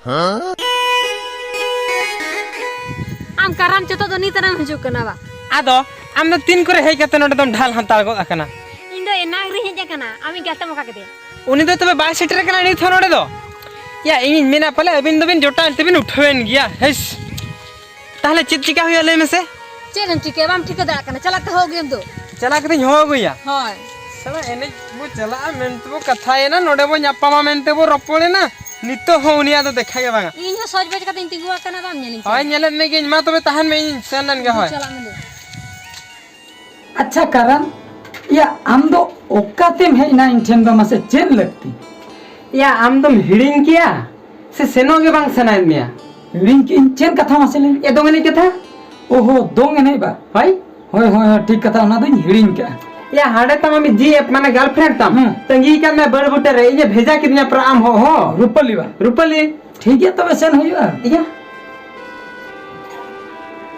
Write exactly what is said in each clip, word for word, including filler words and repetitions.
ᱟᱢ ᱠᱟᱨᱟᱢ ᱪᱚᱛᱚᱜ ᱫᱚ ᱱᱤᱛ ᱮᱢ ᱦᱤᱡᱩᱜ ᱠᱟᱱᱟ ᱵᱟ? ᱟᱫᱚ ᱟᱢ ᱫᱚ ᱛᱤᱱ ᱠᱚᱨᱮ ᱦᱮᱡ ᱠᱟᱛᱮ ᱱᱚᱰᱮ ᱫᱚᱢ ᱰᱷᱟᱞ ᱦᱟᱱᱛᱟᱲ ᱜᱚᱫ ᱟᱠᱟᱱᱟ? ᱤᱧ ᱫᱚ ᱮᱱᱟᱝ ᱨᱤᱧ ᱦᱮᱡ ᱟᱠᱟᱱᱟ, ᱟᱢᱤᱡ ᱜᱟᱛᱮᱢ ᱚᱠᱟ ᱠᱮᱫᱮᱭᱟ? ᱩᱱᱤ ᱫᱚ ᱛᱚᱵᱮ ᱵᱟᱭ ᱥᱮᱴᱮᱨ ᱟᱠᱟᱱᱟ ᱱᱤᱛ ᱦᱚᱸ ᱱᱚᱰᱮ ᱫᱚ? ᱭᱟ, ᱤᱧᱤᱧ ᱢᱮᱱᱟ ᱯᱟᱞᱮ ᱟᱹᱵᱤᱱ ᱫᱚᱵᱤᱱ ᱡᱚᱴᱟᱣ ᱛᱮᱵᱤᱱ ᱩᱴᱷᱟᱹᱣᱮᱱ ᱜᱮᱭᱟ᱾ ᱦᱮᱥ, ᱛᱟᱦᱞᱮ ᱪᱮᱫ ᱪᱤᱠᱟ ᱦᱩᱭᱩᱜᱼᱟ ᱞᱟᱹᱭ ᱢᱮᱥᱮ? ᱪᱮᱫ ᱮᱢ ᱪᱤᱠᱟᱹᱭᱟ? ᱵᱟᱢ ᱴᱷᱤᱠᱟᱹ ᱫᱟᱲᱮᱭᱟᱜ ᱠᱟᱱᱟ, ᱪᱟᱞᱟᱜ ᱛᱮ ᱦᱚᱦᱚ ᱟᱹᱜᱩᱭᱮᱢ ᱫᱩ᱾ ᱪᱟᱞᱟᱣ ᱠᱟᱛᱮᱧ ᱦᱚᱦᱚ ᱟᱹᱜᱩᱭᱟ? ᱦᱳᱭ᱾ ᱥᱟᱞᱟ, ᱮᱱᱮᱡ ᱵᱚ ᱪᱟᱞᱟᱜᱼᱟ ᱢᱮᱱᱛᱮ ᱵᱚ ᱠᱟᱛᱷᱟᱭᱮᱱᱟ, ᱱᱚᱰᱮ ᱵᱚ ᱧᱟᱯᱟᱢᱟ ᱢᱮᱱᱛᱮ ᱵᱚ ᱨᱚᱯᱚᱲᱮᱱᱟ, ᱱᱤᱛᱚᱜ ᱦᱚᱸ ᱩᱱᱤᱭᱟᱜ ᱫᱚ ᱫᱮᱠᱷᱟ ᱜᱮ ᱵᱟᱝᱟ᱾ ᱤᱧ ᱦᱚᱸ ᱥᱚᱡᱽ ᱵᱚᱡᱽ ᱠᱟᱛᱮᱧ ᱛᱤᱸᱜᱩ ᱟᱠᱟᱱᱟ, ᱵᱟᱢ ᱧᱮᱞᱤᱧ ᱦᱳᱭ, ᱠᱟᱱᱟ᱾ ᱧᱮᱞᱮᱫ ᱢᱮᱜᱤᱧ, ᱢᱟ ᱛᱚᱵᱮ ᱛᱟᱦᱮᱱ ᱢᱮ, ᱤᱧ ᱥᱮᱱ ᱞᱮᱱ ᱜᱮ᱾ ᱦᱳᱭ᱾ ᱪᱟᱞᱟᱜ ᱢᱮ ᱫᱩ᱾ ᱟᱪᱪᱷᱟ ᱠᱟᱨᱟᱱ, ᱭᱟ ᱟᱢ ᱫᱚ ᱚᱠᱟᱛᱮᱢ ᱦᱮᱡ ᱮᱱᱟ ᱤᱧ ᱴᱷᱮᱱ ᱫᱚ, ᱢᱟᱥᱮ ᱪᱮᱫ ᱞᱟᱹᱠᱛᱤ? ᱭᱟ, ᱟᱢ ᱫᱚᱢ ᱦᱤᱲᱤᱧ ᱠᱮᱭᱟ ᱥᱮ ᱥᱮᱱᱚᱜ ᱜᱮ ᱵᱟᱝ ᱥᱟᱱᱟᱭᱮᱫ ᱢᱮᱭᱟ? ᱦᱤᱲᱤᱧ ᱠᱮᱜ ᱤᱧ, ᱪᱮᱫ ᱠᱟᱛᱷᱟ ᱢᱟᱥᱮ ᱞᱟᱹᱭ ᱢᱮ? ᱮ, ᱫᱚᱝ ᱮᱱᱮᱡ ᱠᱟᱛᱷᱟ᱾ ᱳᱦᱳ, ᱫᱚᱝ ᱮᱱᱮᱡ ᱵᱟ? ᱦᱳᱭ᱾ ᱦᱳᱭ, ᱦᱳᱭ, ᱦᱳᱭ, ᱴᱷᱤᱠ ᱠᱟᱛᱷᱟ, ᱚᱱᱟ ᱫᱚᱧ ᱦᱤᱲᱤᱧ ᱠᱟᱜᱼᱟ᱾ ᱭᱟ, ᱦᱟᱸᱰᱮ ᱛᱟᱢ ᱟᱢᱤᱡ ᱡᱤ ᱮᱯ, ᱢᱟᱱᱮ ᱜᱟᱨᱞᱯᱷᱨᱮᱱᱰ ᱛᱟᱢ, ᱦᱩᱸ᱾ ᱛᱟᱺᱜᱤ ᱠᱟᱜ ᱢᱮ ᱵᱟᱹᱨ ᱵᱩᱴᱟᱹ ᱨᱮ, ᱤᱧᱮ ᱵᱷᱮᱡᱟ ᱠᱤᱫᱤᱧᱟ ᱯᱨᱟ ᱟᱢ ᱦᱚᱸ, ᱦᱚᱸ᱾ ᱨᱩᱯᱟᱹᱞᱤ ᱵᱟ? ᱨᱩᱯᱟᱹᱞᱤ᱾ ᱴᱷᱤᱠ ᱜᱮᱭᱟ, ᱛᱚᱵᱮ ᱥᱮᱱ ᱦᱩᱭᱩᱜᱼᱟ᱾ ᱤᱭᱟᱹ᱾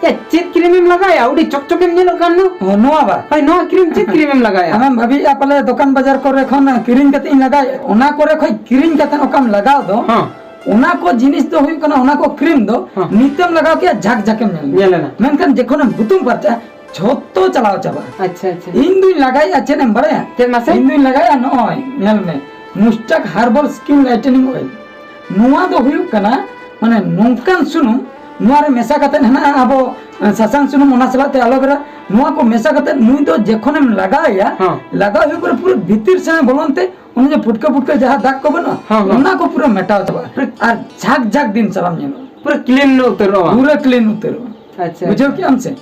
ᱭᱟ, ᱪᱮᱫ ᱠᱨᱤᱢ ᱮᱢ ᱞᱟᱜᱟᱣᱮᱜᱼᱟ? ᱟᱹᱰᱤ ᱪᱚᱠᱪᱚᱠᱮᱢ ᱧᱮᱞᱚᱜ ᱠᱟᱱ ᱫᱚ᱾ ᱚ, ᱱᱚᱣᱟ ᱵᱟ? ᱦᱳᱭ, ᱱᱚᱣᱟ ᱠᱨᱤᱢ, ᱪᱮᱫ ᱠᱨᱤᱢ ᱮᱢ ᱞᱟᱜᱟᱣᱮᱜᱼᱟ? ᱟᱢᱮᱢ ᱵᱷᱟᱹᱵᱤᱭᱮᱜᱼᱟ ᱯᱟᱞᱮ ᱫᱚᱠᱟᱱ ᱵᱟᱡᱟᱨ ᱠᱚᱨᱮ ᱠᱷᱚᱱ ᱠᱤᱨᱤᱧ ᱠᱟᱛᱮ ᱤᱧ ᱞᱟᱜᱟᱣᱮᱜᱼᱟ᱾ ᱚᱱᱟ ᱠᱚᱨᱮ ᱠᱷᱚᱡ ᱠᱤᱨᱤᱧ ᱠᱟᱛᱮ ᱚᱠᱟᱢ ᱞᱟᱜᱟᱣ ᱫᱚ, ᱦᱚᱸ᱾ ᱚᱱᱟ ᱠᱚ ᱡᱤᱱᱤᱥ ᱫᱚ ᱦᱩᱭᱩᱜ ᱠᱟᱱᱟ, ᱚᱱᱟ ᱠᱚ ᱠᱨᱤᱢ ᱫᱚ ᱦᱚᱸ᱾ ᱱᱤᱛᱮᱢ ᱞᱟᱜᱟᱣ ᱠᱮᱜᱼᱟ, ᱡᱷᱟᱠ ᱡᱷᱟᱠᱮᱢ ᱧᱮᱞ ᱧᱮᱞᱮᱱᱟ᱾ ᱢᱮᱱᱠᱷᱟᱱ ᱡᱚᱠᱷᱚᱱᱮᱢ ᱦᱩᱛᱩᱢ ᱯᱟᱨᱪᱟᱜᱼᱟ, ᱡᱷᱚᱛᱚ ᱪᱟᱞᱟᱣ ᱪᱟᱵᱟᱜᱼᱟ᱾ ᱟᱪᱪᱷᱟ, ᱟᱪᱪᱷᱟ᱾ ᱤᱧ ᱫᱩᱧ ᱞᱟᱜᱟᱭᱮᱜᱼᱟ, ᱪᱮᱫ ᱮᱢ ᱵᱟᱲᱟᱭᱟ? ᱪᱮᱫ ᱢᱟᱥᱮ? ᱤᱧ ᱫᱩᱧ ᱞᱟᱜᱟᱭᱟ ᱱᱚᱜᱼᱚᱭ, ᱧᱮᱞ ᱢᱮ, ᱢᱩᱥᱴᱟᱠ ᱦᱟᱨᱵᱟᱞ ᱥᱠᱤᱱ ᱞᱟᱭᱴᱮᱱᱤᱝ ᱚᱭᱮᱞ᱾ ᱱᱚᱣᱟ ᱫᱚ ᱦᱩᱭᱩᱜ ᱠᱟᱱᱟ, ᱢᱟᱱᱮ, ᱱᱚᱝᱠᱟᱱ ᱥᱩᱱᱩᱢ, ᱱᱚᱣᱟ ᱨᱮ ᱢᱮᱥᱟ ᱠᱟᱛᱮ ᱦᱮᱱᱟᱜᱼᱟ ᱟᱵᱚ, ᱮ, ᱥᱟᱥᱟᱝ ᱥᱩᱱᱩᱢ, ᱚᱱᱟ ᱥᱟᱞᱟᱜ ᱛᱮ ᱟᱞᱳᱵᱮᱨᱟ, ᱱᱚᱣᱟ ᱠᱚ ᱢᱮᱥᱟ ᱠᱟᱛᱮ ᱱᱩᱭ ᱫᱚ ᱡᱚᱠᱷᱚᱱᱮᱢ ᱞᱟᱜᱟᱣᱮᱭᱟ, ᱦᱚᱸ᱾ ᱞᱟᱜᱟᱣ ᱦᱩᱭᱩᱜ ᱯᱚᱨᱮ ᱯᱩᱨᱟᱹ ᱵᱷᱤᱛᱤᱨ ᱥᱮᱱ ᱵᱚᱞᱚᱱ ᱛᱮ, ᱚᱱᱮ ᱡᱮ ᱯᱷᱩᱴᱠᱟᱹ ᱯᱷᱩᱴᱠᱟᱹ ᱡᱟᱦᱟᱸ ᱫᱟᱜ ᱠᱚ ᱵᱟᱹᱱᱩᱜᱼᱟ, ᱦᱚᱸ, ᱦᱚᱸ᱾ ᱚᱱᱟ ᱠᱚ ᱯᱩᱨᱟᱹ ᱢᱮᱴᱟᱣ ᱪᱟᱵᱟᱜᱼᱟ᱾ ᱯᱩᱨᱟᱹ ᱟᱨ ᱡᱷᱟᱠ ᱡᱷᱟᱠ ᱫᱤᱱ ᱥᱟᱨᱟᱢ ᱧᱮᱞᱚᱜᱼᱟ᱾ ᱯᱩᱨᱟᱹ ᱠᱞᱤᱱ ᱩᱛᱟᱹᱨᱚᱜᱼᱟ᱾ ᱯᱩᱨᱟᱹ ᱠᱞᱤᱱ ᱩᱛᱟᱹᱨᱚᱜᱼᱟ᱾ ᱟᱪᱪᱷᱟ, ᱵᱩᱡᱷᱟᱹᱣ ᱟᱪᱪᱷᱟ᱾ ᱠᱮᱜᱼᱟᱢ ᱥᱮ?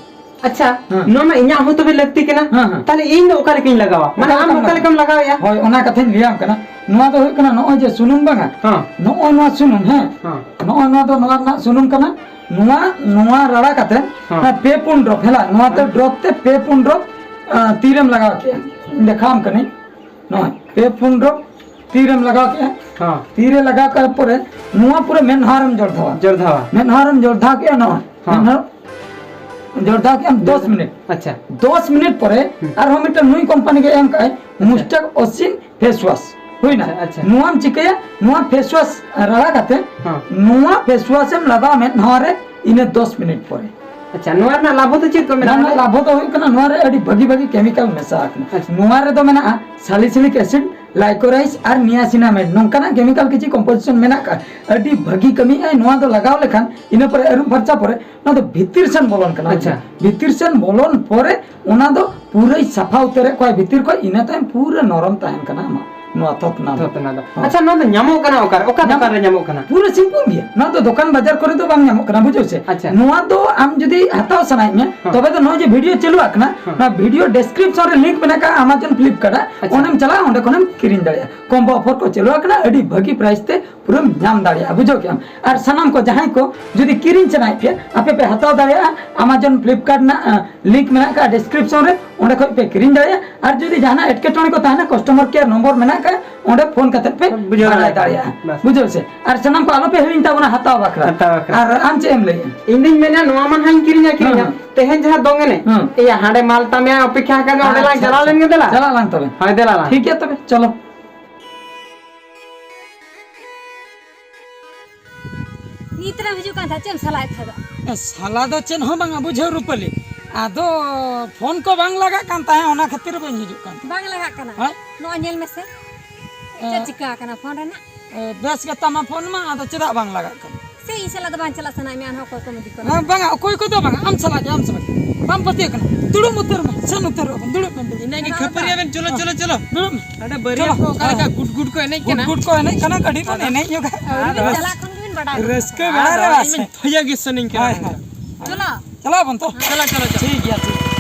ᱟᱪᱪᱷᱟ, ᱦᱮᱸ᱾ ᱱᱚᱣᱟ ᱢᱟ ᱤᱧᱟᱜ ᱦᱚᱸ ᱛᱚᱵᱮ ᱞᱟᱹᱠᱛᱤ ᱠᱟᱱᱟ᱾ ᱦᱮᱸ, ᱦᱮᱸ᱾ ᱛᱟᱦᱞᱮ ᱤᱧ ᱫᱚ ᱚᱠᱟ ᱞᱮᱠᱟᱧ ᱞᱟᱜᱟᱣᱟ? ᱢᱟᱱᱮ ᱚᱠᱟ ᱟᱢ ᱞᱮᱠᱟᱢ ᱚᱠᱟ ᱞᱮᱠᱟᱢ ᱞᱟᱜᱟᱣᱟ? ᱞᱟᱜᱟᱣᱮᱜᱼᱟ? ᱦᱳᱭ, ᱚᱱᱟ ᱠᱟᱛᱷᱟᱧ ᱞᱟᱹᱭᱟᱢ ᱠᱟᱱᱟ᱾ ᱱᱚᱣᱟ ᱫᱚ ᱦᱩᱭᱩᱜ ᱠᱟᱱᱟ ᱱᱚᱜᱼᱚᱭ ᱡᱮ ᱥᱩᱱᱩᱢ ᱵᱟᱝᱟ? ᱦᱮᱸ᱾ ᱱᱚᱜᱼᱚᱭ ᱱᱚᱣᱟ ᱥᱩᱱᱩᱢ, ᱦᱮᱸ? ᱦᱮᱸ᱾ ᱱᱚᱜᱼᱚᱭ ᱱᱚᱣᱟ ᱫᱚ ᱱᱚᱣᱟ ᱨᱮᱱᱟᱜ ᱥᱩᱱᱩᱢ ᱠᱟᱱᱟ᱾ ᱱᱚᱣᱟ, ᱱᱚᱣᱟ ᱨᱟᱲᱟ ᱠᱟᱛᱮ, ᱦᱮᱸ᱾ ᱱᱚᱣᱟ ᱯᱮ ᱯᱩᱱ ᱰᱨᱚᱯ, ᱦᱮᱞᱟ, ᱱᱚᱣᱟ ᱛᱮ ᱦᱮᱸ᱾ ᱰᱨᱚᱯ ᱛᱮ ᱯᱮ ᱯᱩᱱ ᱰᱨᱚᱯ, ᱟᱸ, ᱛᱤᱨᱮᱢ ᱞᱟᱜᱟᱣ ᱠᱮᱜᱼᱟ? ᱤᱧ ᱫᱮᱠᱷᱟᱣᱟᱢ ᱠᱟᱹᱱᱟᱹᱧ᱾ ᱱᱚᱜᱼᱚᱭ ᱯᱮ ᱯᱩᱱ ᱰᱨᱚᱯ ᱛᱤᱨᱮᱢ ᱞᱟᱜᱟᱣ ᱠᱮᱜᱼᱟ᱾ ᱦᱮᱸ᱾ ᱛᱤᱨᱮ ᱞᱟᱜᱟᱣ ᱠᱟᱜ ᱯᱚᱨᱮ ᱱᱚᱣᱟ ᱯᱩᱨᱟᱹ ᱢᱮᱫᱦᱟ ᱨᱮᱢ ᱡᱚᱲᱫᱷᱟᱣᱟ᱾ ᱡᱚᱲᱫᱷᱟᱣᱟ᱾ ᱢᱮᱫᱦᱟ ᱨᱮᱢ ᱡᱚᱲᱫᱷᱟᱣ ᱠᱮᱜᱼᱟ ᱱᱚᱜᱼᱚᱭ᱾ ᱦᱮᱸ᱾ ᱢᱮᱫᱦᱟ ᱡᱚᱲᱫᱷᱟᱣ ᱠᱮᱜᱼᱟᱢ ᱫᱚᱥ ᱢᱤᱱᱤᱴ᱾ ᱟᱪᱪᱷᱟ᱾ ᱫᱚᱥ ᱢᱤᱱᱤᱴ ᱯᱚᱨᱮ ᱦᱩᱸ᱾ ᱟᱨᱦᱚᱸ ᱢᱤᱫᱴᱮᱱ ᱱᱩᱭ ᱠᱳᱢᱯᱟᱱᱤ ᱜᱮ ᱮᱢ ᱠᱟᱜᱼᱟᱭ, ᱟᱪᱪᱷᱟ᱾ ᱢᱩᱥᱴᱟᱠ ᱚᱥᱤᱱ ᱯᱷᱮᱥ ᱣᱟᱥ᱾ ᱦᱩᱭᱱᱟ᱾ ᱟᱪᱪᱷᱟ, ᱟᱪᱪᱷᱟ᱾ ᱱᱚᱣᱟᱢ ᱪᱤᱠᱟᱹᱭᱟ, ᱱᱚᱣᱟ face wash ᱨᱟᱲᱟ ᱠᱟᱛᱮ, ᱦᱮᱸ᱾ ᱱᱚᱣᱟ face wash ᱮᱢ ᱞᱟᱜᱟᱣᱟ ᱢᱮᱫᱦᱟ ᱨᱮ, ᱤᱱᱟᱹ ᱫᱚᱥ ᱢᱤᱱᱤᱴ ᱯᱚᱨᱮ᱾ ᱟᱪᱪᱷᱟ, ᱱᱚᱣᱟ ᱨᱮᱱᱟᱜ ᱞᱟᱵᱷ ᱫᱚ ᱪᱮᱫ ᱠᱚ ᱢᱮᱱᱟᱜᱼᱟ? ᱱᱚᱣᱟ ᱨᱮᱱᱟᱜ ᱞᱟᱵᱷ ᱫᱚ ᱦᱩᱭᱩᱜ ᱠᱟᱱᱟ, ᱱᱚᱣᱟ ᱨᱮ ᱟᱹᱰᱤ ᱵᱷᱟᱹᱜᱤ ᱵᱷᱟᱹᱜᱤ chemical ᱢᱮᱥᱟ ᱟᱠᱟᱱᱟ᱾ ᱟᱪᱪᱷᱟ᱾ ᱱᱚᱣᱟ ᱨᱮᱫᱚ ᱢᱮᱱᱟᱜᱼᱟ salicylic acid, glycoric ᱟᱨ niacinamide, ᱱᱚᱝᱠᱟᱱᱟᱜ chemical ᱠᱤᱪᱷᱩ composition ᱢᱮᱱᱟᱜ ᱟᱠᱟᱫᱼᱟ᱾ ᱟᱹᱰᱤ ᱵᱷᱟᱹᱜᱤ ᱠᱟᱹᱢᱤᱭᱟᱭ᱾ ᱱᱚᱣᱟ ᱫᱚ ᱞᱟᱜᱟᱣ ᱞᱮᱠᱷᱟᱱ, ᱤᱱᱟᱹ ᱯᱚᱨᱮ ᱟᱹᱨᱩᱵ ᱯᱷᱟᱨᱪᱟ ᱯᱚᱨᱮ, ᱱᱚᱣᱟ ᱫᱚ ᱵᱷᱤᱛᱤᱨ ᱥᱮᱱ ᱵᱚᱞᱚᱱ ᱠᱟᱱᱟ᱾ ᱟᱪᱪᱷᱟ᱾ ᱵᱷᱤᱛᱤᱨ ᱥᱮᱱ ᱵᱚᱞᱚᱱ ᱯᱚᱨᱮ ᱚᱱᱟ ᱫᱚ ᱯᱩᱨᱟᱹᱭ ᱥᱟᱯᱷᱟ ᱩᱛᱟᱹᱨᱮᱫ ᱠᱚᱣᱟ ᱵᱷᱤᱛᱤᱨ ᱠᱷᱚᱱ, ᱤᱱᱟᱹ ᱛᱟᱭᱚᱢ ᱯᱩᱨᱟᱹ ᱱᱚᱨᱚᱢ ᱛᱟᱦᱮᱱ ᱠᱟᱱᱟ ᱟᱢᱟᱜ ᱱᱚᱣᱟ ᱛᱷᱚᱛᱱᱟ ᱫᱚ᱾ ᱛᱷᱚᱛᱱᱟ ᱫᱚ᱾ ᱦᱚᱸ᱾ ᱟᱪᱪᱷᱟ, ᱱᱚᱣᱟ ᱫᱚ ᱧᱟᱢᱚᱜ ᱠᱟᱱᱟ ᱚᱠᱟᱨᱮ? ᱚᱠᱟ ᱧᱟᱢ-, ᱫᱚᱠᱟᱱ ᱨᱮ ᱧᱟᱢᱚᱜ ᱠᱟᱱᱟ? ᱯᱩᱨᱟᱹ simple ᱜᱮᱭᱟ᱾ ᱱᱚᱣᱟ ᱫᱚ ᱫᱚᱠᱟᱱ ᱵᱟᱡᱟᱨ ᱠᱚᱨᱮ ᱫᱚ ᱵᱟᱝ ᱧᱟᱢᱚᱜ ᱠᱟᱱᱟ, ᱵᱩᱡᱷᱟᱹᱣ ᱥᱮ? ᱟᱪᱪᱷᱟ᱾ ᱱᱚᱣᱟ ᱫᱚ ᱟᱢ ᱡᱩᱫᱤ ᱦᱟᱛᱟᱣ ᱥᱟᱱᱟᱭᱮᱫ ᱢᱮᱭᱟ, ᱦᱚᱸ᱾ ᱛᱚᱵᱮ ᱫᱚ ᱱᱚᱜᱼᱚᱭ ᱡᱮ video ᱪᱟᱹᱞᱩ ᱟᱠᱟᱱᱟ, ᱦᱚᱸ᱾ ᱱᱚᱣᱟ video description ᱨᱮ link ᱢᱮᱱᱟᱜ ᱟᱠᱟᱫᱼᱟ, Amazon, Flipkart ᱟᱜ, ᱟᱪᱪᱷᱟ᱾ ᱚᱸᱰᱮᱢ ᱪᱟᱞᱟᱜᱼᱟ, ᱚᱸᱰᱮ ᱠᱷᱚᱱᱮᱢ ᱠᱤᱨᱤᱧ ᱫᱟᱲᱮᱭᱟᱜᱼᱟ᱾ combo offer ᱠᱚ ᱪᱟᱹᱞᱩ ᱟᱠᱟᱱᱟ, ᱟᱹᱰᱤ ᱵᱷᱟᱹᱜᱤ price ᱛᱮ ᱯᱩᱨᱟᱹᱢ ᱧᱟᱢ ᱫᱟᱲᱮᱭᱟᱜᱼᱟ, ᱵᱩᱡᱷᱟᱹᱣ ᱠᱮᱜᱼᱟᱢ᱾ ᱟᱨ ᱥᱟᱱᱟᱢ ᱠᱚ ᱡᱟᱦᱟᱸᱭ ᱠᱚ ᱡᱩᱫᱤ ᱠᱤᱨᱤᱧ ᱥᱟᱱᱟᱭᱮᱫ ᱯᱮᱭᱟ, ᱟᱯᱮ ᱯᱮ ᱦᱟᱛᱟᱣ ᱫᱟᱲᱮᱭᱟᱜᱼᱟ, Amazon, Flipkart ᱨᱮᱱᱟᱜ, ᱟᱸ, link ᱢᱮᱱᱟᱜ ᱟᱠᱟᱫᱼᱟ description ᱨᱮ, ᱚᱸᱰᱮ ᱠᱷᱚᱱ ᱯᱮ ᱠᱤᱨᱤᱧ ᱫᱟᱲᱮᱭᱟᱜᱼᱟ᱾ ᱟᱨ ᱡᱩᱫᱤ ᱡᱟᱦᱟᱱᱟᱜ ᱮᱴᱠᱮᱴᱚᱬᱮ ᱠᱚ ᱛᱟᱦᱮᱱᱟ, customer care ᱱᱚᱢᱵᱚᱨ ᱢᱮᱱᱟᱜ ᱟᱠᱟᱫᱼᱟ, ᱚᱸᱰᱮ ᱯᱷᱳᱱ ᱠᱟᱛᱮ ᱯᱮ ᱵᱩᱡᱷᱟᱹᱣ ᱵᱟᱲᱟᱭ ᱫᱟᱲᱮᱭᱟᱜᱼᱟ᱾ ᱫᱟᱲᱮᱭᱟᱜᱼᱟ᱾ ᱵᱟᱥ᱾ ᱵᱩᱡᱷᱟᱹᱣ ᱥᱮ? ᱟᱨ ᱥᱟᱱᱟᱢ ᱠᱚ ᱟᱞᱚ ᱯᱮ ᱦᱤᱲᱤᱧ ᱛᱟᱵᱚᱱᱟ ᱦᱟᱛᱟᱣ ᱵᱟᱠᱷᱨᱟ᱾ ᱦᱟᱛᱟᱣ ᱵᱟᱠᱷᱨᱟ᱾ ᱟᱨ ᱟᱢ ᱪᱮᱫ ᱮᱢ ᱞᱟᱹᱭᱮᱫᱼᱟ? ᱤᱧ ᱫᱩᱧ ᱢᱮᱱᱟ, ᱱᱚᱣᱟ ᱢᱟ ᱱᱟᱦᱟᱜ ᱤᱧ ᱠᱤᱨᱤᱧᱟ, ᱠᱤᱨᱤᱧᱟ᱾ ᱦᱮᱸ᱾ ᱛᱮᱦᱮᱧ ᱡᱟᱦᱟᱸ ᱫᱚᱝ ᱮᱱᱮᱡ, ᱦᱮᱸ᱾ ᱮᱭᱟ, ᱦᱟᱸᱰᱮ ᱢᱟᱞ ᱛᱟᱢᱮᱭᱟ, ᱚᱯᱮᱠᱷᱟ ᱟᱠᱟᱫ ᱢᱮ, ᱚᱸᱰᱮ ᱞᱟᱝ ᱟᱪᱪᱷᱟ, ᱪᱟᱞᱟᱣ ᱟᱪᱪᱷᱟ᱾ ᱞᱮᱱ ᱜᱮ, ᱫᱮᱞᱟ᱾ ᱪᱟᱞᱟᱜ ᱟᱞᱟᱝ ᱛᱚᱵᱮ᱾ ᱦᱳᱭ, ᱫᱮᱞᱟ ᱞᱟᱝ᱾ ᱴᱷᱤᱠ ᱜᱮᱭᱟ ᱛᱚᱵᱮ, ᱪᱚᱞᱚ᱾ ᱱᱤᱛ ᱨᱮᱢ ᱦᱤᱡᱩᱜ ᱠᱟᱱ ᱛᱟᱦᱮᱸᱫ, ᱪᱮᱫ ᱮᱢ ᱥᱟᱞᱟᱭᱮᱫ ᱛᱟᱦᱮᱸᱫ? ᱮ, ᱥᱟᱞᱟ ᱫᱚ ᱪᱮᱫ ᱦᱚᱸ ᱵᱟᱝᱟ, ᱵᱩᱡᱷᱟᱹᱣ ᱨᱩᱯᱟᱹᱞᱤ᱾ ᱟᱫᱚ ᱯᱷᱳᱱ ᱠᱚ ᱵᱟᱝ ᱞᱟᱜᱟᱜ ᱠᱟᱱ ᱛᱟᱦᱮᱸᱫ, ᱚᱱᱟ ᱠᱷᱟᱹᱛᱤᱨ ᱵᱟᱹᱧ ᱦᱤᱡᱩᱜ ᱠᱟᱱ ᱛᱟᱦᱮᱸᱫ᱾ ᱵᱟᱝ ᱞᱟᱜᱟᱜ ᱠᱟᱱᱟ? ᱦᱮᱸ? ᱱᱚᱜᱼᱚᱭ ᱧᱮᱞ ᱢᱮᱥᱮ᱾ ᱮ, ᱪᱮᱫ ᱪᱤᱠᱟ ᱟᱠᱟᱱᱟ ᱯᱷᱳᱱ ᱨᱮᱱᱟᱜ? ᱮ, ᱵᱮᱥ ᱜᱮ ᱛᱟᱢᱟ ᱯᱷᱳᱱ ᱢᱟ, ᱟᱫᱚ ᱪᱮᱫᱟᱜ ᱵᱟᱝ ᱞᱟᱜᱟᱜ ᱠᱟᱱᱟ? ᱥᱮ ᱤᱧ ᱥᱟᱞᱟᱜ ᱫᱚ ᱵᱟᱝ ᱪᱟᱞᱟᱜ ᱥᱟᱱᱟᱭᱮᱫ ᱢᱮᱭᱟ, ᱟᱨᱦᱚᱸ ᱚᱠᱚᱭ ᱠᱚᱢ ᱤᱫᱤ ᱠᱚᱣᱟ? ᱦᱮᱸ, ᱵᱟᱝᱟ, ᱚᱠᱚᱭ ᱠᱚᱫᱚ ᱵᱟᱝᱟ, ᱟᱢ ᱥᱟᱞᱟᱜ ᱜᱮ, ᱟᱢ ᱥᱟᱞᱟᱜ ᱜᱮ᱾ ᱵᱟᱢ ᱯᱟᱹᱛᱭᱟᱹᱜ ᱠᱟᱱᱟ? ᱫᱩᱲᱩᱵ ᱩᱛᱟᱹᱨ ᱢᱮ, ᱥᱮᱱ ᱩᱛᱟᱹᱨᱚᱜ ᱵᱚᱱ, ᱫᱩᱲᱩᱵ ᱢᱮ, ᱫᱩᱲᱩᱵ᱾ ᱤᱱᱟᱹᱜᱮ ᱠᱷᱟᱹᱯᱟᱹᱨᱤ ᱟᱵᱮᱱ, ᱪᱚᱞᱚ, ᱪᱚᱞᱚ, ᱪᱚᱞᱚ᱾ ᱫᱩᱲᱩᱵ ᱢᱮ᱾ ᱦᱟᱸᱰᱮ ᱵᱟᱹᱨᱭᱟᱹᱛ ᱪᱚᱞᱚ᱾ ᱠᱚ ᱚᱠᱟ ᱞᱮᱠᱟ ᱦᱮᱸ᱾ ᱜᱩᱰ ᱜᱩᱰ ᱠᱚ ᱮᱱᱮᱡ ᱠᱟᱱᱟ᱾ ᱜᱩᱰ ᱜᱩᱰ ᱠᱚ ᱮᱱᱮᱡ ᱠᱟᱱᱟ, ᱠᱟᱹᱴᱤᱡ ᱵᱚᱱ ᱮᱱᱮᱡ ᱧᱚᱜᱟ᱾ ᱟᱹᱣᱨᱤ ᱵᱮᱱ ᱪᱟᱞᱟᱜ ᱠᱷᱚᱱ ᱜᱮᱵᱮᱱ ᱵᱟᱰᱟᱭ ᱠᱟᱱᱟ᱾ ᱨᱟᱹᱥᱠᱟᱹ ᱵᱮᱲᱟ ᱨᱮ ᱟᱫᱚ ᱵᱟᱥ᱾ ᱤᱧ ᱢᱟᱧ ᱛᱷᱚᱭᱟ ᱜᱮ ᱥᱟᱱᱟᱧ ᱠᱟᱱᱟ᱾ ᱦᱳᱭ, ᱦᱳᱭ᱾ ᱪᱚᱞᱚ᱾ ᱪᱟᱞᱟᱜ ᱟᱵᱚᱱ ᱛᱚ? ᱪᱚᱞᱚ, ᱪᱚᱞᱚ, ᱪᱚᱞᱚ᱾ ᱴᱷᱤᱠ ᱜᱮᱭᱟ, ᱴᱷᱤᱠ ᱜᱮᱭᱟ᱾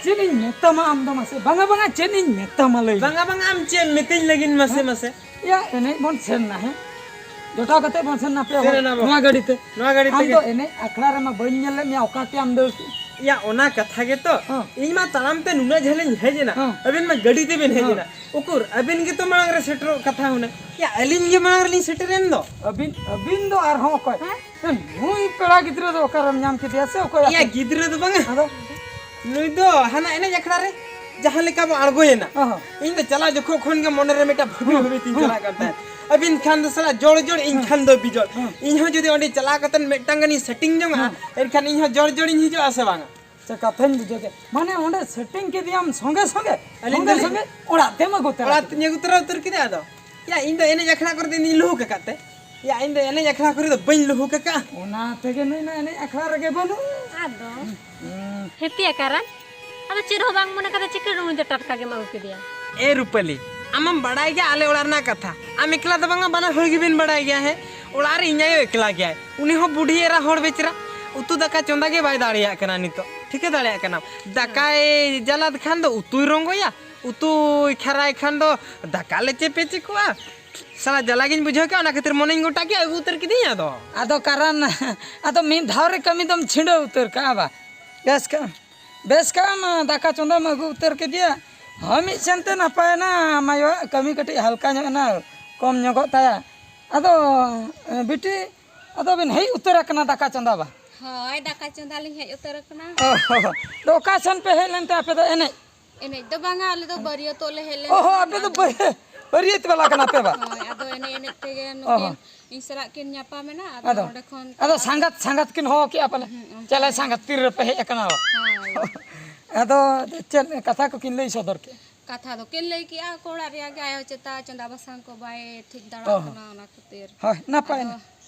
ᱪᱮᱫ ᱤᱧ ᱢᱮᱛᱟᱢᱟ ᱟᱢ ᱫᱚ ᱢᱟᱥᱮ? ᱵᱟᱝᱟ, ᱵᱟᱝᱟ, ᱪᱮᱫ ᱤᱧ ᱢᱮᱛᱟᱢᱟ ᱞᱟᱹᱭ ᱢᱮ? ᱵᱟᱝᱟ, ᱵᱟᱝᱟ, ᱟᱢ ᱪᱮᱫ ᱮᱢ ᱢᱤᱛᱟᱹᱧ ᱞᱟᱹᱜᱤᱫ ᱢᱟᱥᱮ, ᱦᱮᱸ? ᱢᱟᱥᱮ? ᱭᱟ, ᱮᱱᱮᱡ ᱵᱚᱱ ᱥᱮᱱ ᱱᱟ, ᱦᱮᱸ? ᱡᱚᱴᱟᱣ ᱠᱟᱛᱮ ᱵᱚᱱ ᱥᱮᱱ ᱱᱟ ᱯᱮ ᱥᱮᱱ ᱦᱚᱲ ᱮᱱᱟ ᱵᱚᱱ᱾ ᱱᱚᱣᱟ ᱜᱟᱹᱰᱤ ᱛᱮ᱾ ᱱᱚᱣᱟ ᱜᱟᱹᱰᱤ ᱟᱢ ᱛᱮᱜᱮ᱾ ᱫᱚ ᱮᱱᱮᱡ ᱟᱠᱷᱲᱟ ᱨᱮᱢᱟ ᱵᱟᱹᱧ ᱧᱮᱞ ᱞᱮᱫ ᱢᱮᱭᱟ, ᱚᱠᱟ ᱛᱮ ᱟᱢ ᱫᱟᱹᱲ ᱠᱮᱫ? ᱭᱟ, ᱚᱱᱟ ᱠᱟᱛᱷᱟ ᱜᱮᱛᱚ᱾ ᱦᱮᱸ᱾ ᱤᱧ ᱢᱟ ᱛᱟᱲᱟᱢ ᱛᱮ ᱱᱩᱱᱟᱹᱜ ᱡᱷᱟᱹᱞᱤᱧ ᱦᱮᱡ ᱮᱱᱟ, ᱦᱮᱸ᱾ ᱟᱹᱵᱤᱱ ᱢᱟ ᱜᱟᱹᱰᱤ ᱛᱮᱵᱤᱱ ᱦᱮᱡ ᱦᱮᱸ᱾ ᱮᱱᱟ᱾ ᱩᱠᱩᱨ, ᱟᱹᱵᱤᱱ ᱜᱮᱛᱚ ᱢᱟᱲᱟᱝ ᱨᱮ ᱥᱮᱴᱮᱨᱚᱜ ᱠᱟᱛᱷᱟ ᱦᱩᱱᱟᱹᱝ᱾ ᱭᱟ, ᱟᱹᱞᱤᱧ ᱜᱮ ᱢᱟᱲᱟᱝ ᱨᱮᱞᱤᱧ ᱥᱮᱴᱮᱨᱮᱱ ᱫᱚ᱾ ᱟᱹᱵᱤᱱ, ᱟᱹᱵᱤᱱ ᱫᱚ ᱟᱨᱦᱚᱸ ᱚᱠᱚᱭ? ᱦᱮᱸ? ᱱᱩᱭ ᱯᱮᱲᱟ ᱜᱤᱫᱽᱨᱟᱹ ᱫᱚ ᱚᱠᱟᱨᱮᱢ ᱧᱟᱢ ᱠᱮᱫᱮᱭᱟ ᱥᱮ ᱚᱠᱚᱭ ᱭᱟ, ᱟᱯᱮ? ᱜᱤᱫᱽᱨᱟᱹ ᱫᱚ ᱵᱟᱝᱟ᱾ ᱟᱫᱚ? ᱱᱩᱭ ᱫᱚ ᱦᱟᱱᱟ ᱮᱱᱮᱡ ᱟᱠᱷᱲᱟ ᱨᱮ ᱡᱟᱦᱟᱸ ᱞᱮᱠᱟ ᱵᱚ ᱟᱬᱜᱚᱭᱮᱱᱟ᱾ ᱚ ᱦᱚᱸ᱾ ᱤᱧ ᱫᱚ ᱪᱟᱞᱟᱜ ᱡᱚᱠᱷᱚᱱ ᱠᱷᱚᱱ ᱜᱮ ᱢᱚᱱᱮ ᱨᱮ ᱢᱤᱫᱴᱟᱝ ᱵᱷᱟᱹᱵᱤ ᱦᱩᱸ᱾ ᱵᱷᱟᱹᱵᱤ ᱛᱤᱧ ᱦᱩᱸ᱾ ᱪᱟᱞᱟᱜ ᱠᱟᱱ ᱛᱟᱦᱮᱸᱫ᱾ ᱟᱹᱵᱤᱱ ᱠᱷᱟᱱ ᱫᱚ ᱥᱟᱞᱟ ᱡᱚᱲ ᱡᱚᱲ, ᱤᱧ ᱦᱩᱸ᱾ ᱠᱷᱟᱱ ᱫᱚ ᱵᱤᱡᱚᱲ᱾ ᱦᱩᱸ᱾ ᱤᱧ ᱦᱚᱸ ᱡᱩᱫᱤ ᱚᱸᱰᱮ ᱪᱟᱞᱟᱣ ᱠᱟᱛᱮ ᱢᱤᱫᱴᱟᱝ ᱜᱟᱱᱤᱧ ᱥᱮᱴᱤᱝ ᱡᱚᱝᱟ, ᱦᱩᱸ᱾ ᱮᱱᱠᱷᱟᱱ ᱤᱧ ᱦᱚᱸ ᱡᱚᱲ ᱡᱚᱲᱤᱧ ᱦᱤᱡᱩᱜᱼᱟ ᱥᱮ ᱵᱟᱝᱟ? ᱪᱮ, ᱠᱟᱛᱷᱟᱧ ᱵᱩᱡᱷᱟᱹᱣ ᱠᱮᱫ᱾ ᱢᱟᱱᱮ ᱚᱸᱰᱮ ᱥᱮᱴᱤᱝ ᱠᱮᱫᱮᱭᱟᱢ ᱥᱚᱸᱜᱮ ᱥᱚᱸᱜᱮ, ᱟᱹᱞᱤᱧ ᱥᱚᱸᱜᱮ ᱫᱚᱞᱤᱧ ᱥᱚᱸᱜᱮ ᱚᱲᱟᱜ ᱛᱮᱢ ᱟᱹᱜᱩ ᱛᱚᱨᱟ ᱚᱲᱟᱜ ᱠᱮᱫᱮᱭᱟ᱾ ᱛᱤᱧ ᱟᱹᱜᱩ ᱛᱚᱨᱟ ᱩᱛᱟᱹᱨ ᱠᱮᱫᱮᱭᱟ ᱟᱫᱚ᱾ ᱭᱟ, ᱤᱧ ᱫᱚ ᱮᱱᱮᱡ ᱟᱠᱷᱲᱟ ᱠᱚᱨᱮ ᱫᱚ ᱤᱧ ᱞᱩᱦᱩᱠ ᱟᱠᱟᱫ ᱛᱮ᱾ ᱭᱟ, ᱤᱧ ᱫᱚ ᱮᱱᱮᱡ ᱟᱠᱷᱲᱟ ᱠᱚᱨᱮ ᱫᱚ ᱵᱟᱹᱧ ᱞᱩᱦᱩᱠ ᱟᱠᱟᱫᱼᱟ᱾ ᱚᱱᱟ ᱛᱮᱜᱮ ᱱᱩᱭ ᱢᱟ ᱮᱱᱮᱡ ᱟᱠᱷᱲᱟ ᱨᱮᱜᱮ ᱵᱟᱹᱱᱩᱜ᱾ ᱟᱫᱚ ᱦᱩᱸ᱾ ᱦᱮᱸ ᱛᱤᱭᱟ ᱠᱟᱨᱟᱱ, ᱟᱫᱚ ᱪᱮᱫ ᱦᱚᱸ ᱵᱟᱝ ᱢᱚᱱᱮ ᱠᱟᱛᱮ ᱪᱤᱠᱟᱹ ᱱᱩᱭ ᱫᱚ ᱴᱟᱴᱠᱟ ᱜᱮᱢ ᱟᱹᱜᱩ ᱠᱮᱫᱮᱭᱟ? ᱮ ᱨᱩᱯᱟᱹᱞᱤ, ᱟᱢᱮᱢ ᱵᱟᱲᱟᱭ ᱜᱮᱭᱟ ᱟᱞᱮ ᱚᱲᱟᱜ ᱨᱮᱱᱟᱜ ᱠᱟᱛᱷᱟ᱾ ᱟᱢ ᱮᱠᱞᱟ ᱫᱚ ᱵᱟᱝᱟ, ᱵᱟᱱᱟ ᱦᱚᱲ ᱜᱮᱵᱤᱱ ᱵᱟᱲᱟᱭ ᱜᱮᱭᱟ᱾ ᱦᱮᱸ, ᱚᱲᱟᱜ ᱨᱮ ᱤᱧ ᱟᱭᱳ ᱮᱠᱞᱟ ᱜᱮᱭᱟᱭ, ᱩᱱᱤ ᱦᱚᱸ ᱵᱩᱰᱷᱤ ᱮᱨᱟ ᱦᱚᱲ ᱵᱮᱪᱨᱟ, ᱩᱛᱩ ᱫᱟᱠᱟ ᱪᱚᱸᱫᱟ ᱜᱮ ᱵᱟᱭ ᱫᱟᱲᱮᱭᱟᱜ ᱠᱟᱱᱟ ᱱᱤᱛᱚᱜ᱾ ᱴᱷᱤᱠᱟᱹ ᱫᱟᱲᱮᱭᱟᱜ ᱠᱟᱱᱟᱢ, ᱫᱟᱠᱟᱭ ᱡᱟᱞᱟᱫ ᱠᱷᱟᱱ ᱫᱚ ᱩᱛᱩᱭ ᱨᱚᱝᱜᱚᱭᱟ, ᱩᱛᱩᱭ ᱠᱷᱟᱨᱟᱭ ᱠᱷᱟᱱ ᱫᱚ ᱫᱟᱠᱟ ᱞᱮ ᱪᱮᱯᱮ ᱪᱮᱠᱚᱜᱼᱟ᱾ ᱥᱟᱞᱟ ᱡᱟᱞᱟ ᱜᱤᱧ ᱵᱩᱡᱷᱟᱹᱣ ᱠᱮᱜᱼᱟ, ᱚᱱᱟ ᱠᱷᱟᱹᱛᱤᱨ ᱢᱚᱱᱮᱧ ᱜᱚᱴᱟ ᱠᱮᱜᱼᱟ, ᱟᱹᱜᱩ ᱩᱛᱟᱹᱨ ᱠᱤᱫᱤᱧ ᱟᱫᱚ᱾ ᱟᱫᱚ ᱠᱟᱨᱟᱱ, ᱟᱫᱚ ᱢᱤᱫ ᱫᱷᱟᱣ ᱨᱮ ᱠᱟᱹᱢᱤ ᱫᱚᱢ ᱪᱷᱤᱰᱟᱹᱣ ᱩᱛᱟᱹᱨ ᱠᱟᱜᱼᱟ ᱵᱟ? ᱵᱮᱥ ᱠᱟᱜᱼᱟ, ᱵᱮᱥ ᱠᱟᱜᱼᱟᱢ, ᱫᱟᱠᱟ ᱪᱚᱸᱫᱟᱢ ᱟᱹᱜᱩ ᱩᱛᱟᱹᱨ ᱠᱮᱫᱮᱭᱟ᱾ ᱦᱳᱭ, ᱢᱤᱫ ᱥᱮᱱ ᱛᱮ ᱱᱟᱯᱟᱭᱮᱱᱟ, ᱟᱢ ᱟᱭᱳᱣᱟᱜ ᱠᱟᱹᱢᱤ ᱠᱟᱹᱴᱤᱡ ᱦᱟᱞᱠᱟ ᱧᱚᱜ ᱮᱱᱟ, ᱠᱚᱢ ᱧᱚᱜᱚᱜ ᱛᱟᱭᱟ᱾ ᱟᱫᱚ, ᱮ, ᱵᱤᱴᱤ, ᱟᱫᱚ ᱵᱤᱱ ᱦᱮᱡ ᱩᱛᱟᱹᱨ ᱟᱠᱟᱱᱟ ᱫᱟᱠᱟ ᱪᱚᱸᱫᱟ ᱵᱟ? ᱦᱳᱭ, ᱫᱟᱠᱟ ᱪᱚᱸᱫᱟ ᱞᱤᱧ ᱦᱮᱡ ᱩᱛᱟᱹᱨ ᱟᱠᱟᱱᱟ᱾ ᱚ ᱦᱚ᱾ ᱟᱫᱚ ᱚᱠᱟ ᱥᱮᱱ ᱯᱮ ᱦᱮᱡ ᱞᱮᱱ ᱛᱮ ᱟᱯᱮ ᱫᱚ ᱮᱱᱮᱡ? ᱮᱱᱮᱡ ᱫᱚ ᱵᱟᱝᱟ, ᱟᱞᱮ ᱫᱚ ᱵᱟᱹᱨᱭᱟᱹᱛᱚᱜ ᱞᱮ ᱦᱮᱡ ᱞᱮᱱ ᱚ ᱦᱚ, ᱛᱟᱦᱮᱱᱟ᱾ ᱟᱯᱮ ᱫᱚ ᱵᱟᱹ-, ᱵᱟᱹᱨᱭᱟᱹᱛ ᱵᱟᱞᱟ ᱠᱟᱱᱟ ᱯᱮ ᱵᱟ? ᱦᱳᱭ, ᱟᱫᱚ ᱮᱱᱮᱡ ᱮᱱᱮᱡ ᱛᱮᱜᱮ ᱚ ᱦᱚ᱾ ᱱᱩᱠᱤᱱ ᱤᱧ ᱥᱟᱞᱟᱜ ᱠᱤᱱ ᱧᱟᱯᱟᱢᱮᱱᱟ, ᱟᱫᱚ ᱟᱫᱚ, ᱚᱸᱰᱮ ᱠᱷᱚᱱ ᱟᱫᱚ ᱛᱟᱨᱟᱥᱤᱧ ᱥᱟᱸᱜᱟᱛ, ᱥᱟᱸᱜᱟᱛ ᱠᱤᱱ ᱦᱚᱦᱚ ᱠᱮᱜᱼᱟ ᱯᱟᱞᱮ᱾ ᱦᱩᱸ, ᱚᱱᱠᱟ ᱪᱟᱞᱮ ᱜᱮ᱾ ᱥᱟᱸᱜᱟᱛ ᱛᱤ ᱨᱮᱯᱮ ᱦᱮᱡ ᱟᱠᱟᱱᱟ ᱵᱟ? ᱦᱳᱭ᱾ ᱟᱫᱚ ᱪᱮᱫ ᱠᱟᱛᱷᱟ ᱠᱚᱠᱤᱱ ᱞᱟᱹᱭ ᱥᱚᱫᱚᱨ ᱠᱮᱜᱼᱟ? ᱠᱟᱛᱷᱟ ᱫᱚᱠᱤᱱ ᱞᱟᱹᱭ ᱠᱮᱜᱼᱟ, ᱟᱠᱚ ᱚᱲᱟᱜ ᱨᱮᱭᱟᱜ ᱜᱮ ᱟᱭᱳ ᱪᱮᱛᱟ ᱪᱚᱸᱫᱟ ᱵᱟᱥᱟᱝ ᱠᱚ ᱵᱟᱭ ᱴᱷᱤᱠ ᱫᱟᱲᱮᱭᱟᱜ ᱚ ᱦᱚᱸ᱾ ᱠᱟᱱᱟ, ᱚᱱᱟ ᱠᱷᱟᱹᱛᱤᱨ᱾ ᱦᱳᱭ, ᱱᱟᱯᱟᱭ ᱟᱫᱚ ᱱᱟ᱾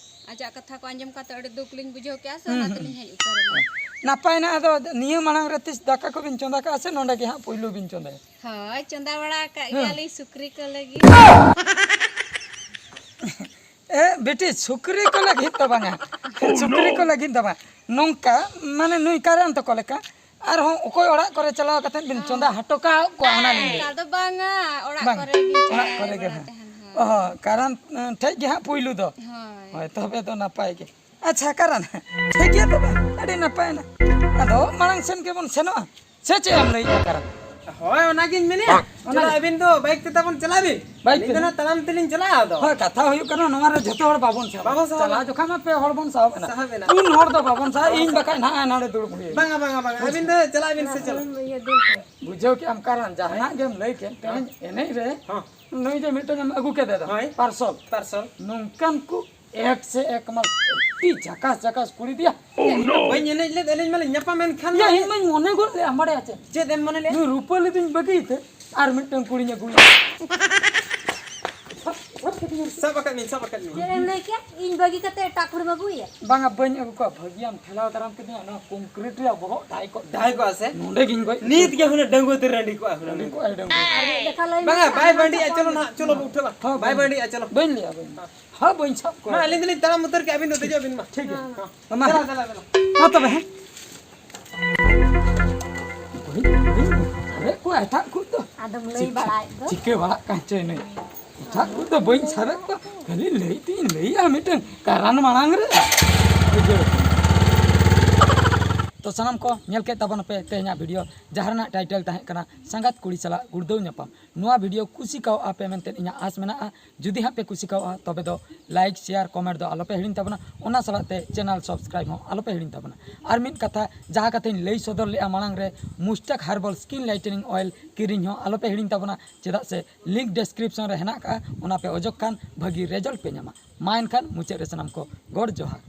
ᱟᱡᱟᱜ ᱠᱟᱛᱷᱟ ᱠᱚ ᱟᱸᱡᱚᱢ ᱠᱟᱛᱮ ᱟᱹᱰᱤ ᱫᱩᱠ ᱞᱤᱧ ᱵᱩᱡᱷᱟᱹᱣ ᱠᱮᱜᱼᱟ ᱥᱮ, ᱦᱩᱸ, ᱚᱱᱟ ᱦᱩᱸ᱾ ᱛᱮᱞᱤᱧ ᱦᱮᱡ ᱩᱛᱟᱹᱨ ᱮᱱᱟ᱾ ᱱᱟᱯᱟᱭ ᱱᱟ, ᱟᱫᱚ ᱱᱤᱭᱟᱹ ᱢᱟᱲᱟᱝ ᱨᱮ ᱛᱤᱥ ᱫᱟᱠᱟ ᱠᱚᱵᱤᱱ ᱪᱚᱸᱫᱟ ᱠᱟᱜᱼᱟ ᱥᱮ ᱱᱚᱰᱮ ᱜᱮ ᱦᱟᱸᱜ ᱯᱩᱭᱞᱩ ᱵᱤᱱ ᱪᱚᱸᱫᱟᱭᱟ? ᱦᱳᱭ, ᱪᱚᱸᱫᱟ ᱵᱟᱲᱟ ᱟᱠᱟᱫ ᱦᱮᱸ᱾ ᱜᱮᱭᱟᱞᱤᱧ ᱥᱩᱠᱨᱤ ᱠᱚ ᱞᱟᱹᱜᱤᱫ᱾ ᱮ, ᱵᱤᱴᱤ, ᱥᱩᱠᱨᱤ ᱠᱚ ᱞᱟᱹᱜᱤᱫ ᱫᱚ ᱵᱟᱝᱟ᱾ ᱥᱩᱠᱨᱤ ᱠᱚ ᱞᱟᱹᱜᱤᱫ ᱫᱚ ᱵᱟᱝ᱾ ᱱᱚᱝᱠᱟ, ᱢᱟᱱᱮ ᱱᱩᱭ ᱠᱟᱨᱟᱱ ᱛᱟᱠᱚ ᱞᱮᱠᱟ, ᱟᱨᱦᱚᱸ ᱚᱠᱚᱭ ᱚᱲᱟᱜ ᱠᱚᱨᱮ ᱪᱟᱞᱟᱣ ᱠᱟᱛᱮ ᱵᱤᱱ ᱪᱚᱸᱫᱟ ᱦᱚᱴᱚ ᱠᱟᱜ ᱠᱚᱣᱟ, ᱚᱱᱟ ᱞᱤᱧ ᱞᱟᱹᱭ᱾ ᱚᱱᱠᱟ ᱫᱚ ᱵᱟᱝᱟ, ᱚᱲᱟᱜ ᱵᱟᱝ, ᱠᱚᱨᱮ ᱜᱮ ᱚᱲᱟᱜ ᱪᱟᱞᱟᱣ ᱠᱚᱨᱮ ᱜᱮ, ᱵᱟᱲᱟ ᱦᱮᱸ᱾ ᱛᱟᱦᱮᱱ, ᱦᱳᱭ᱾ ᱚ, ᱠᱟᱨᱟᱱ, ᱮ, ᱴᱷᱮᱡ ᱜᱮ ᱦᱟᱸᱜ ᱯᱩᱭᱞᱩ ᱫᱚ᱾ ᱦᱳᱭ᱾ ᱦᱳᱭ, ᱛᱚᱵᱮ ᱫᱚ ᱱᱟᱯᱟᱭ ᱜᱮ᱾ ᱟᱪᱪᱷᱟ, ᱠᱟᱨᱟᱱ, ᱴᱷᱤᱠ ᱜᱮᱭᱟ ᱛᱚᱵᱮ, ᱟᱹᱰᱤ ᱱᱟᱯᱟᱭᱮᱱᱟ᱾ ᱟᱫᱚ ᱢᱟᱲᱟᱝ ᱥᱮᱱ ᱜᱮᱵᱚᱱ ᱥᱮᱱᱚᱜᱼᱟ, ᱥᱮ ᱪᱮᱫ ᱮᱢ ᱞᱟᱹᱭᱮᱫᱼᱟ, ᱠᱟᱨᱟᱱ? ᱦᱳᱭ, ᱚᱱᱟᱜᱤᱧ ᱢᱮᱱᱮᱫᱼᱟ᱾ ᱚᱱᱟ ᱪᱚᱞᱚ, ᱟᱹᱵᱤᱱ ᱫᱚ ᱵᱟᱭᱤᱠ ᱛᱮ ᱛᱟᱵᱚᱱ ᱪᱟᱞᱟᱜ ᱵᱤᱱ᱾ ᱵᱟᱭᱤᱠ ᱟᱹᱞᱤᱧ ᱛᱮ? ᱫᱚ ᱱᱟᱜ ᱛᱟᱲᱟᱢ ᱛᱮᱞᱤᱧ ᱪᱟᱞᱟᱜᱼᱟ ᱟᱫᱚ᱾ ᱦᱳᱭ, ᱠᱟᱛᱷᱟ ᱦᱩᱭᱩᱜ ᱠᱟᱱᱟ, ᱱᱚᱣᱟ ᱨᱮ ᱡᱷᱚᱛᱚ ᱦᱚᱲ ᱵᱟᱵᱚᱱ ᱥᱟᱦᱚᱵᱼᱟ᱾ ᱵᱟᱵᱚᱱ ᱥᱟᱦᱚᱵᱼᱟ᱾ ᱪᱟᱞᱟᱣ ᱡᱚᱠᱷᱟᱱ ᱢᱟ ᱯᱮ ᱦᱚᱲ ᱵᱚᱱ ᱥᱟᱦᱚᱵ ᱮᱱᱟ᱾ ᱥᱟᱦᱚᱵ ᱮᱱᱟ᱾ ᱩᱱ ᱦᱚᱲ ᱫᱚ ᱵᱟᱵᱚᱱ ᱥᱟᱦᱚᱵᱼᱟ, ᱤᱧ ᱵᱟᱠᱷᱟᱡ ᱱᱟᱦᱟᱜ ᱱᱚᱰᱮ ᱫᱩᱲᱩᱵ ᱦᱩᱭᱩᱜᱼᱟ᱾ ᱵᱟᱝᱟ, ᱵᱟᱝᱟ, ᱵᱟᱝᱟ, ᱟᱹᱵᱤᱱ ᱫᱚ ᱪᱟᱞᱟᱜ ᱵᱤᱱ ᱥᱮ ᱪᱟᱞᱟᱜ? ᱵᱩᱡᱷᱟᱹᱣ ᱠᱮᱫ ᱟᱢ, ᱠᱟᱨᱚᱱ ᱡᱟᱦᱟᱱᱟᱜ ᱜᱮᱢ ᱞᱟᱹᱭ ᱠᱮᱫ, ᱛᱮᱦᱮᱧ ᱮᱱᱮᱡ ᱨᱮ ᱦᱚᱸ᱾ ᱱᱩᱭ ᱡᱮ ᱢᱤᱫᱴᱟᱝ ᱮᱢ ᱟᱹᱜᱩ ᱠᱮᱫᱮ ᱫᱚ, ᱦᱳᱭ᱾ ᱯᱟᱨᱥᱚᱞ᱾ ᱯᱟᱨᱥᱚᱞ᱾ ᱱᱚᱝᱠᱟᱱ ᱠᱚ ᱮᱠ ᱥᱮ ᱮᱠ ᱢᱟ ᱟᱹᱰᱤ ᱡᱷᱟᱠᱟᱥ ᱡᱷᱟᱠᱟᱥ ᱠᱩᱲᱤ ᱫᱤᱭᱟ᱾ ᱵᱟᱹᱧ ᱮᱱᱮᱡ ᱞᱮᱫ, ᱟᱹᱞᱤᱧ ᱢᱟᱞᱤᱧ ᱧᱟᱯᱟᱢ ᱮᱱ ᱠᱷᱟᱱ ᱭᱟ, ᱢᱟ᱾ ᱤᱧ ᱢᱟᱧ ᱢᱚᱱᱮ ᱜᱚᱫ ᱞᱮᱫᱼᱟ, ᱵᱟᱲᱟᱭᱟ ᱪᱮ? ᱪᱮᱫ ᱮᱢ ᱢᱚᱱᱮ ᱞᱮᱫᱼᱟ? ᱱᱩᱭ ᱨᱩᱯᱟᱹᱞᱤ ᱫᱩᱧ ᱵᱟᱹᱜᱤᱭ ᱛᱮ ᱟᱨ ᱢᱤᱫᱴᱟᱝ ᱠᱩᱲᱤᱧ ᱟᱹᱜᱩᱭᱟ᱾ ᱥᱟᱵ ᱟᱠᱟᱫ ᱢᱤᱭᱟᱹᱧ, ᱥᱟᱵ ᱟᱠᱟᱫ ᱢᱤᱭᱟᱹᱧ᱾ ᱪᱮᱫ ᱮᱢ ᱞᱟᱹᱭ ᱠᱮᱫ? ᱤᱧ ᱵᱟᱹᱜᱤ ᱠᱟᱛᱮ ᱮᱴᱟᱜ ᱠᱩᱲᱤᱢ ᱟᱹᱜᱩᱭᱟ? ᱵᱟᱝᱟ, ᱵᱟᱹᱧ ᱟᱹᱜᱩ ᱠᱚᱣᱟ, ᱵᱷᱟᱹᱜᱤᱭᱟᱢ ᱴᱷᱮᱞᱟᱣ ᱫᱟᱨᱟᱢ ᱠᱤᱫᱤᱧᱟ, ᱱᱚᱣᱟ ᱠᱚᱝᱠᱨᱤᱴ ᱨᱮᱭᱟᱜ ᱵᱚᱦᱚᱜ ᱰᱷᱟᱭ ᱠᱚᱜ᱾ ᱰᱷᱟᱭ ᱠᱚᱜᱼᱟ ᱥᱮ? ᱱᱚᱸᱰᱮ ᱜᱤᱧ ᱜᱚᱡ ᱱᱤᱛ ᱜᱮ ᱦᱩᱱᱟᱹᱝ ᱰᱟᱺᱜᱩᱣᱟᱹ ᱛᱮ ᱨᱟᱺᱰᱤ ᱠᱚᱜᱼᱟ ᱦᱩᱱᱟᱹᱝ᱾ ᱰᱟᱺᱜᱩᱣᱟᱹ ᱠᱚᱜᱼᱟ, ᱰᱟᱺᱜᱩᱣᱟᱹ᱾ ᱟᱨ ᱢᱤᱫ ᱡᱚᱠᱷᱟ ᱞᱟᱹᱭ ᱢᱮ, ᱵᱟᱝᱟ, ᱵᱟᱭ ᱵᱟᱺᱰᱤᱜᱼᱟ, ᱪᱚᱞᱚ ᱱᱟᱦᱟᱜ, ᱪᱚᱞᱚ ᱵᱚ ᱩᱴᱷᱟᱹᱣᱟ᱾ ᱦᱚᱸ, ᱵᱟᱭ ᱵᱟᱺᱰᱤᱜᱼᱟ, ᱪᱚᱞᱚ᱾ ᱵᱟᱹᱧ ᱞᱟᱹᱭᱟ, ᱵᱟᱹᱧ᱾ ᱦᱚᱸ, ᱟᱹᱞᱤᱧ ᱫᱚᱞᱤᱧ ᱛᱟᱲᱟᱢ ᱩᱛᱟᱹᱨ ᱠᱮᱜᱼᱟ, ᱟᱹᱵᱤᱱ ᱫᱚ ᱫᱮᱡᱚᱜ ᱵᱤᱱ ᱢᱟ᱾ ᱴᱷᱤᱠ ᱜᱮᱭᱟ᱾ ᱦᱚᱸ᱾ ᱢᱟ᱾ ᱫᱮᱞᱟ, ᱫᱮᱞᱟ, ᱫᱮᱞᱟ᱾ ᱢᱟ ᱛᱚᱵᱮ, ᱦᱮᱸ᱾ ᱵᱟᱹᱧ, ᱵᱟᱹᱧ ᱥᱟᱵᱮᱫ ᱠᱚᱣᱟ ᱮᱴᱟᱜ ᱠᱚ ᱫᱚ᱾ ᱟᱫᱚᱢ ᱞᱟᱹᱭ ᱪᱤᱠᱟᱹ-, ᱵᱟᱲᱟᱭᱮᱫ ᱫᱚ᱾ ᱪᱤᱠᱟᱹ ᱵᱟᱲᱟᱜ ᱠᱟᱱ ᱪᱚᱭ ᱱᱩᱭ᱾ ᱮᱴᱟᱜ ᱠᱚ ᱫᱚ ᱵᱟᱹᱧ ᱥᱟᱵᱮᱫ ᱠᱚᱣᱟ, ᱠᱷᱟᱹᱞᱤ ᱞᱟᱹᱭ ᱛᱤᱧ ᱞᱟᱹᱭᱟ ᱢᱤᱫᱴᱟᱝ ᱠᱟᱨᱟᱱ ᱢᱟᱲᱟᱝ ᱨᱮ᱾ ᱵᱩᱡᱷᱟᱹᱣ᱾ ᱛᱚ ᱥᱟᱱᱟᱢ ᱠᱚ ᱧᱮᱞ ᱠᱮᱫ ᱛᱟᱵᱚᱱᱟᱯᱮ ᱛᱮᱦᱮᱧᱟᱜ video, ᱡᱟᱦᱟᱸ ᱨᱮᱱᱟᱜ title ᱛᱟᱦᱮᱸ ᱠᱟᱱᱟ ᱥᱟᱸᱜᱟᱛ ᱠᱩᱲᱤ ᱥᱟᱞᱟᱜ ᱜᱩᱲᱫᱟᱹᱣ ᱧᱟᱯᱟᱢ᱾ ᱱᱚᱣᱟ video ᱠᱩᱥᱤ ᱠᱟᱣᱟᱜᱼᱟ ᱯᱮ ᱢᱮᱱᱛᱮ ᱤᱧᱟᱹᱜ ᱟᱸᱥ ᱢᱮᱱᱟᱜᱼᱟ᱾ ᱡᱩᱫᱤ ᱦᱟᱸᱜ ᱯᱮ ᱠᱩᱥᱤ ᱠᱟᱣᱟᱜᱼᱟ, ᱛᱚᱵᱮ ᱫᱚ like, share, comment ᱫᱚ ᱟᱞᱚᱯᱮ ᱦᱤᱲᱤᱧ ᱛᱟᱵᱚᱱᱟ᱾ ᱚᱱᱟ ᱥᱟᱞᱟᱜ ᱛᱮ channel subscribe ᱦᱚᱸ ᱟᱞᱚᱯᱮ ᱦᱤᱲᱤᱧ ᱛᱟᱵᱚᱱᱟ᱾ ᱟᱨ ᱢᱤᱫ ᱠᱟᱛᱷᱟ, ᱡᱟᱦᱟᱸ ᱠᱟᱛᱷᱟᱧ ᱞᱟᱹᱭ ᱥᱚᱫᱚᱨ ᱞᱮᱫᱼᱟ ᱢᱟᱲᱟᱝ ᱨᱮ, ᱢᱩᱥᱴᱟᱠ herbal skin lightening oil ᱠᱤᱨᱤᱧ ᱦᱚᱸ ᱟᱞᱚᱯᱮ ᱦᱤᱲᱤᱧ ᱛᱟᱵᱚᱱᱟ, ᱪᱮᱫᱟᱜ ᱥᱮ link description ᱨᱮ ᱦᱮᱱᱟᱜ ᱠᱟᱜᱼᱟ, ᱚᱱᱟ ᱯᱮ ᱚᱡᱚᱜ ᱠᱷᱟᱱ ᱵᱷᱟᱹᱜᱤ result ᱯᱮ ᱧᱟᱢᱟ᱾ ᱢᱟ ᱮᱱᱠᱷᱟᱱ ᱢᱩᱪᱟᱹᱫ ᱨᱮ ᱥᱟᱱᱟᱢ ᱠᱚ ᱜᱚᱰ ᱡᱚᱦᱟᱨ᱾